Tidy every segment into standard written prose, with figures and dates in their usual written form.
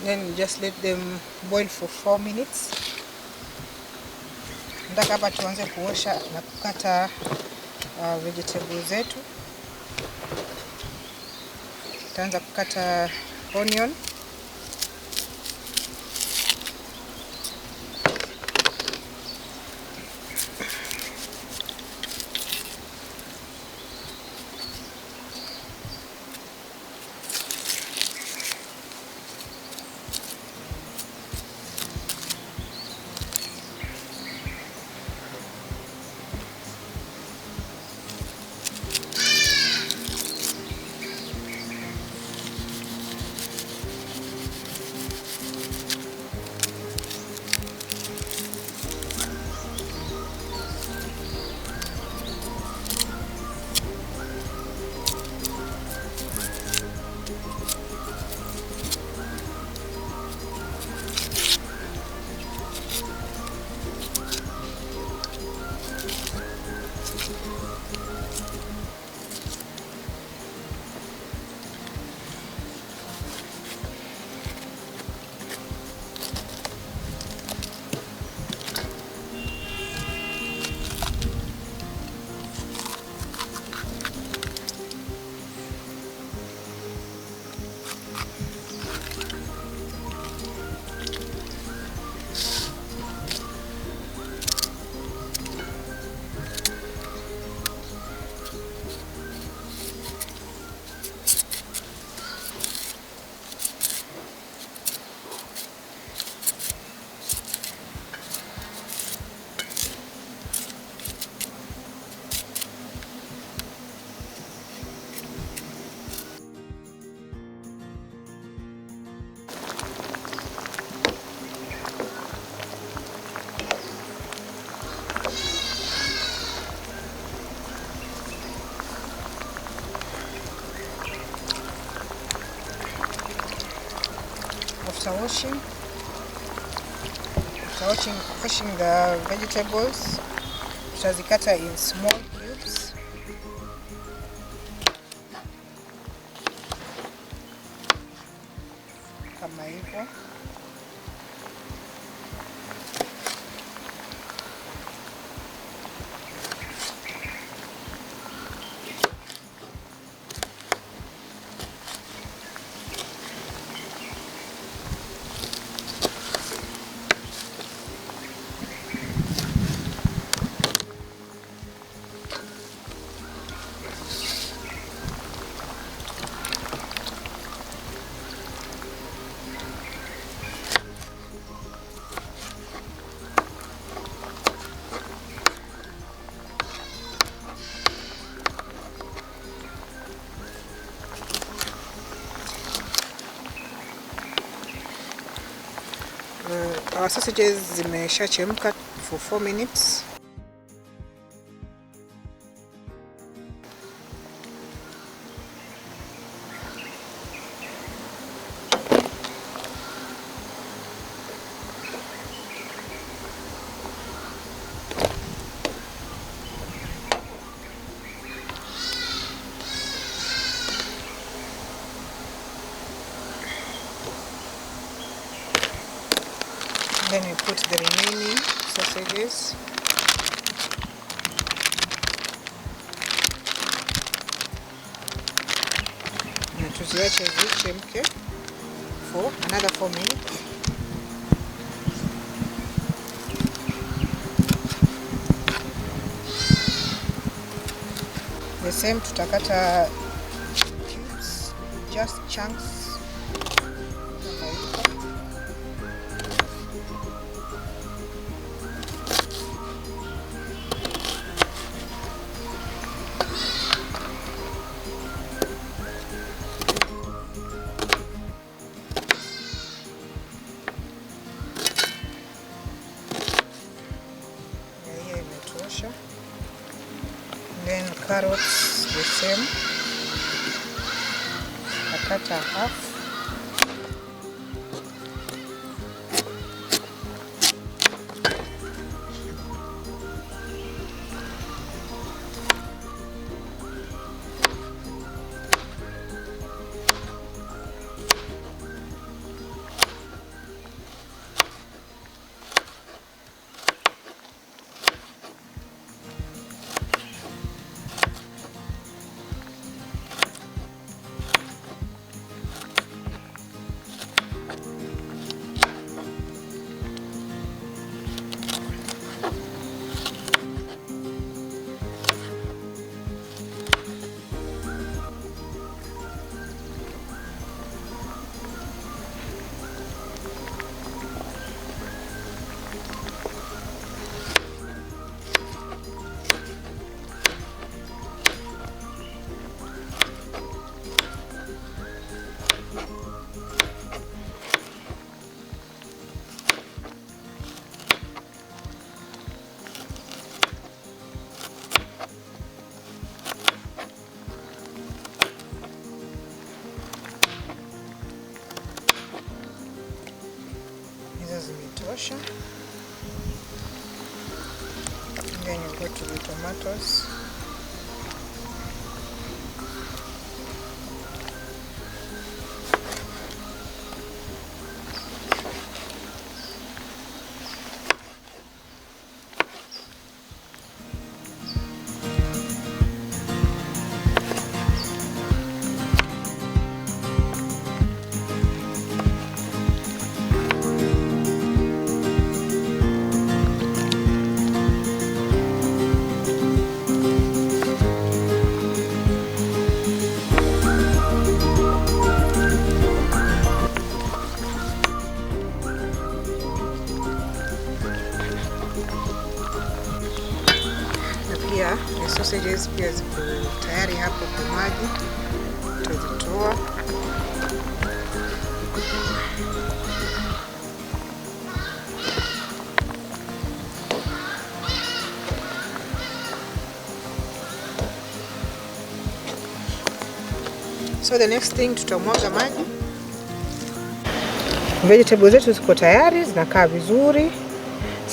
Then just let them boil for 4 minutes. Nataka hapa tuanze kuosha na kukata vegetables zetu. Tutaanza kukata onion. After washing the vegetables, tutazikata in small cubes. Kama hivyo. Our sausages zimeshachemka for 4 minutes. Then we put the remaining sausages. Na tuziache zichemke for another 4 minutes. The same tutakata cubes, just chunks. Then carrots the same, I cut a half. Zimetosha. Then you go to the tomatoes. Pia the sausages pia ziko tayari hapo kwa maji, tutazitoa. So the next thing tutamwaga maji. Vegetables zetu ziko tayari, zinakaa vizuri.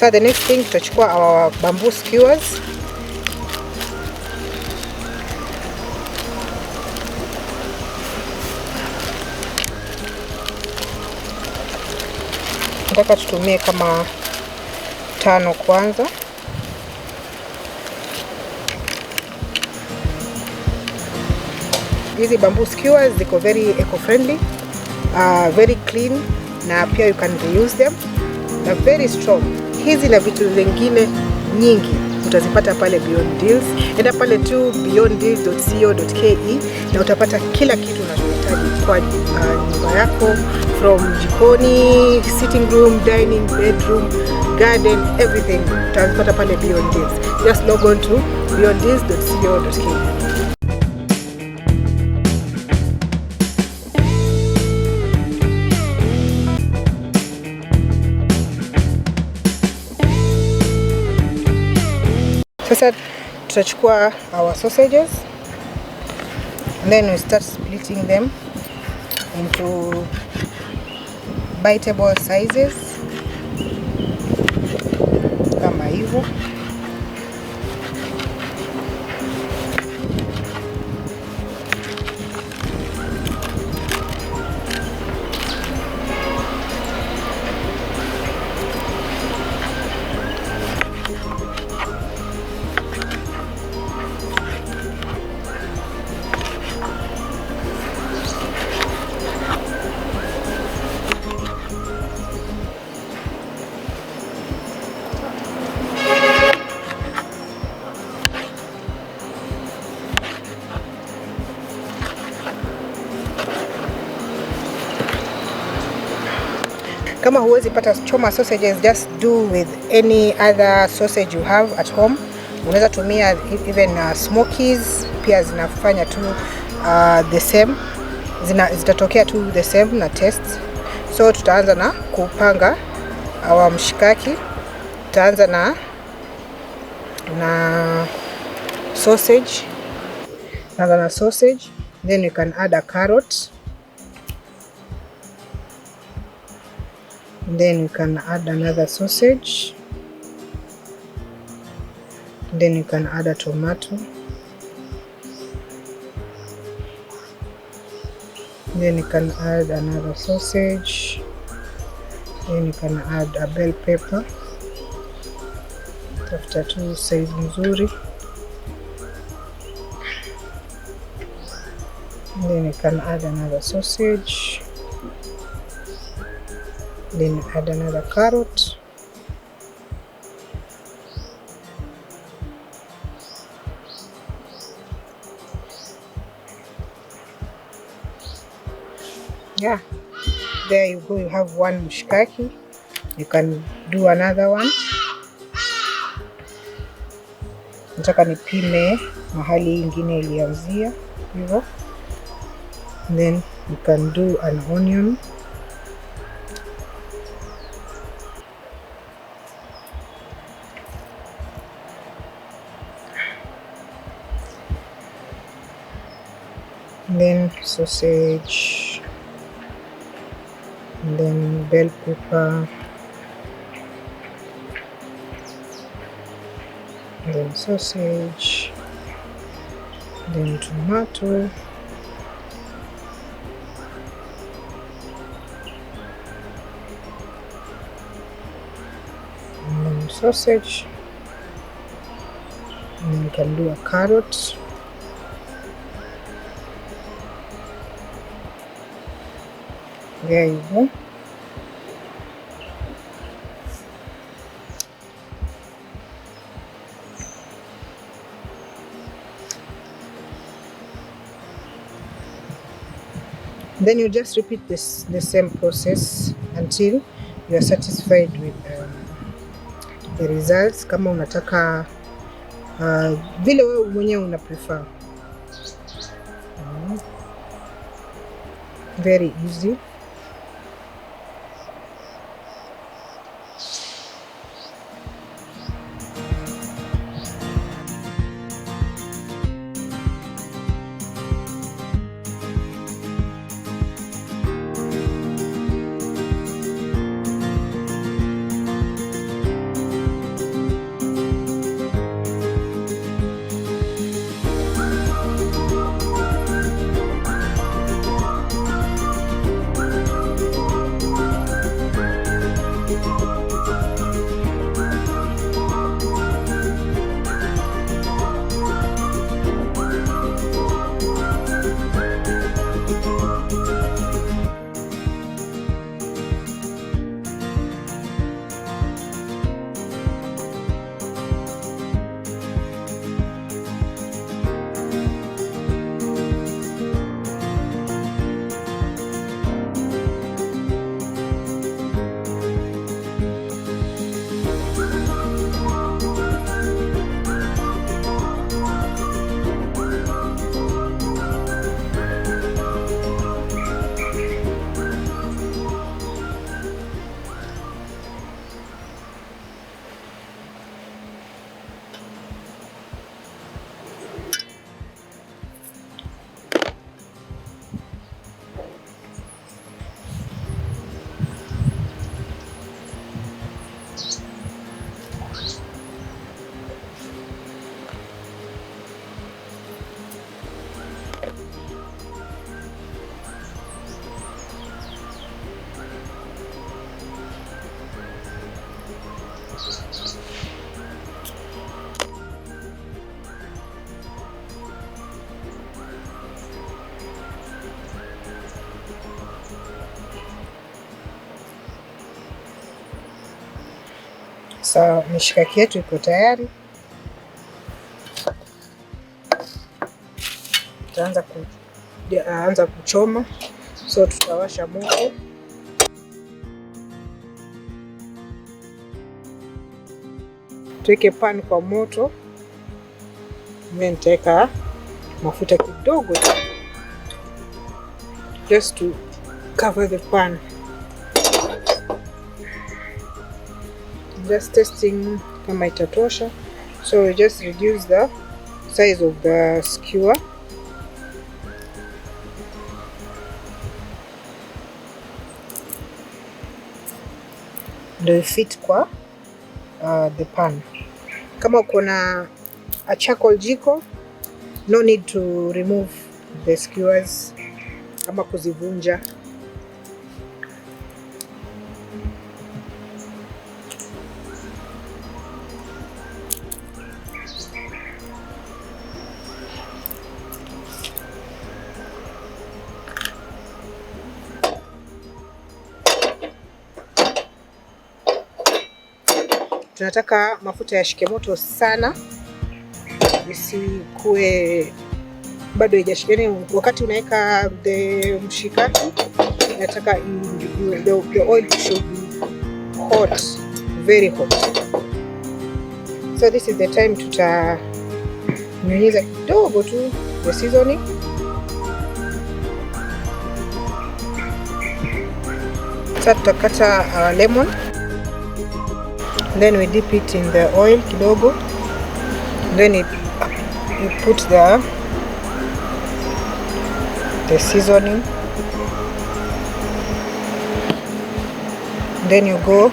So the next thing tutachukua our bamboo skewers. Nataka tutumie kama 5 kwanza. Hizi bamboo skewers ziko very eco-friendly, very clean, na pia you can reuse them, na very strong. Hizi na vitu vingine nyingi utazipata pale Beyond Deals. Enda pale tu beyonddeals.co.ke na utapata kila kitu unachohitaji kwa nyumba yako, from jikoni, sitting room, dining, bedroom, garden, everything utazipata pale Beyond Deals. Just log on to beyonddeals.co.ke. Sasa tutachukua our sausages and then we start splitting them into biteable sizes kama hivyo. Kama huwezi pata choma sausages, just do with any other sausage you have at home. Unaweza tumia even smokies, pia zinafanya tu the same. Zitatokea tu the same na taste. So tutaanza na kupanga our mshikaki. Tutaanza na sausage. Tutaanza na sausage, then you can add a carrot. Then you can add another sausage. Then you can add a tomato. Then you can add another sausage. Then you can add a bell pepper. Tafuta tu size nzuri. Then you can add another sausage. Then add another carrot. Yeah, there you go, you have one mshikaki. You can do another one. Nataka nipime mahali ingine ilianzia hivyo. Then you can do an onion. Then sausage, and then bell pepper, Then sausage, then tomato. And then sausage. And then you can do a carrot. There you go. Then you just repeat the same process until you are satisfied with the results. Kama unataka vile wewe mwenyewe una prefer. Very easy. So mishikaki yetu iko tayari. Tutaanza anza kuchoma. So tutawasha moto. Tuweke pan kwa moto. Mimi nitaweka mafuta kidogo just to cover the pan. Just testing kama itatosha. So we just reduce the size of the skewer. Ndio fit kwa the pan. Kama uko na a charcoal jiko, no need to remove the skewers ama kuzivunja. Tunataka mafuta yashike moto sana, isikue bado haijashika. Yani wakati unaweka the mshikaki, nataka the oil should be hot, very hot. So this is the time tutanyunyiza kidogo tu the seasoning. Sasa tutakata lemon. Then we dip it in the oil kidogo. Then you put the seasoning. Then you go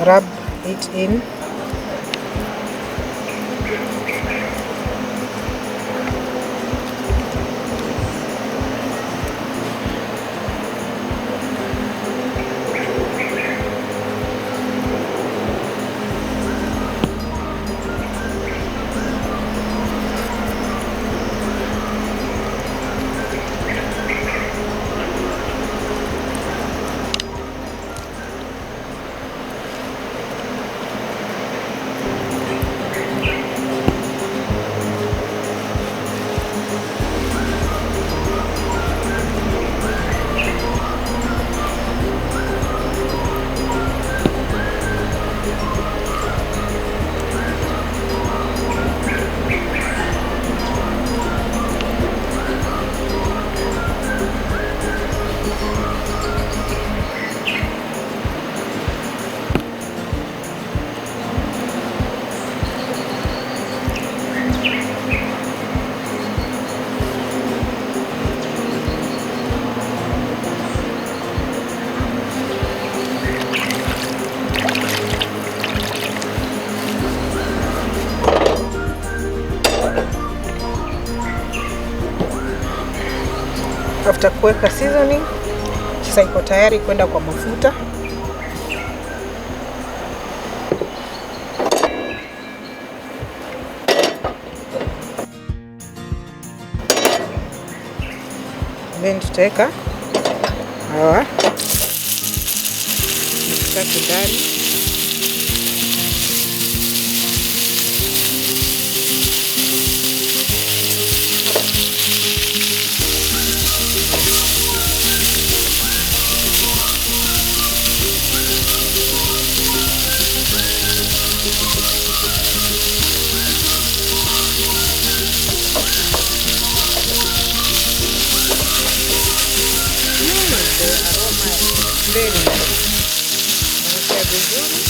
rub it in. After kuweka seasoning, sasa iko tayari kwenda kwa mafuta. Then tutaweka hawa mishikaki ndani. The aroma is very nice. Inanukia vizuri.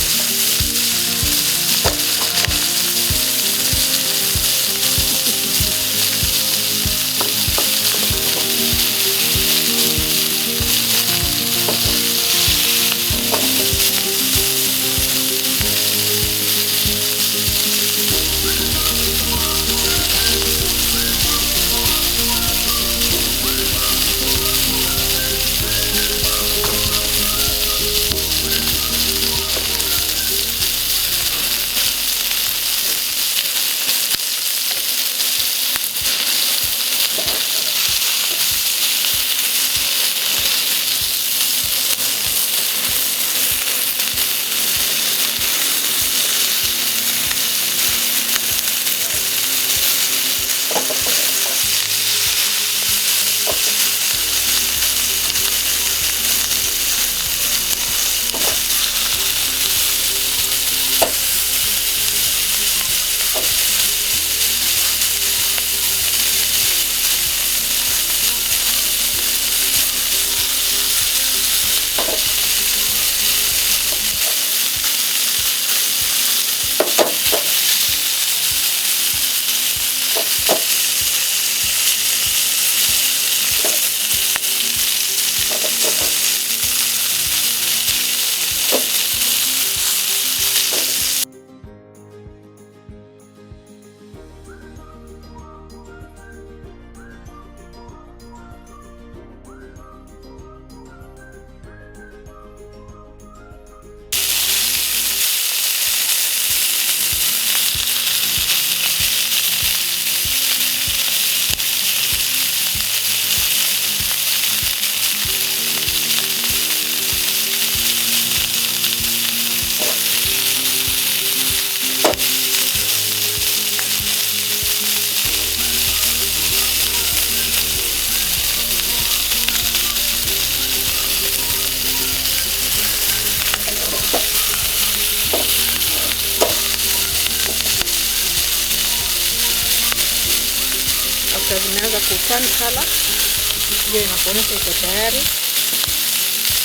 After zimeanza ku turn color, hiyo inakuonyesha iko tayari.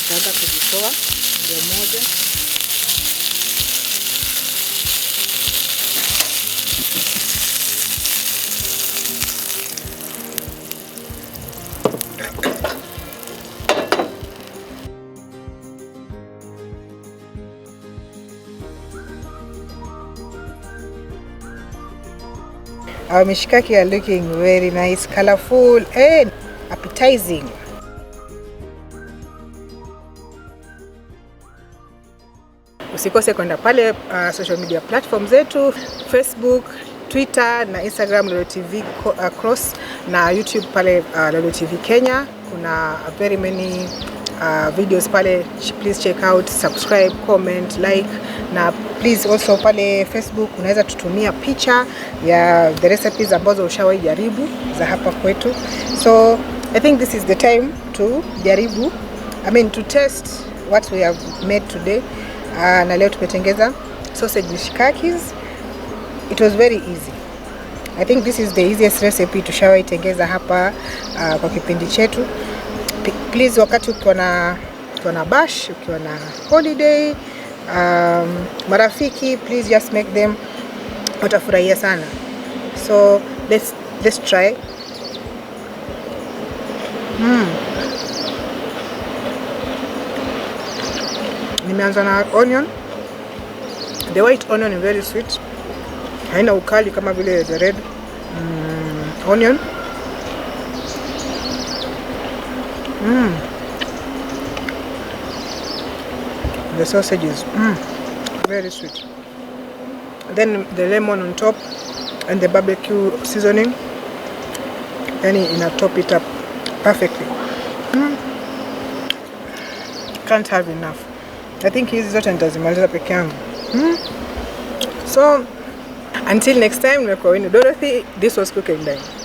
Utaanza kuzitoa moja moja. Our mishikaki are looking very nice, colorful and appetizing. Usikose kwenda pale social media platform zetu, Facebook, Twitter na Instagram Lolo TV Cross, na YouTube pale Lolo TV Kenya. Kuna very many videos pale. Please check out, subscribe, comment, like, na please also pale Facebook unaweza tutumia picha ya the recipes ambazo ushawahi jaribu za hapa kwetu. So I think this is the time to jaribu, I mean to test what we have made today. Na leo tumetengeza sausage mishikakis. It was very easy. I think this is the easiest recipe tushawahi tengeza hapa kwa kipindi chetu. Please, wakati ukiwa na bash, ukiwa na holiday, marafiki, please just make them, utafurahia sana. So let's try. Nimeanza na onion. The white onion is very sweet. Haina ukali kama vile the red onion. The sausage is very sweet. Then the lemon on top and the barbecue seasoning, yani ina top it up perfectly. Can't have enough. I think hizi zote nitazimaliza peke yangu. So until next time, nimekuwa wenu Dorothy. This was Cook and Dine.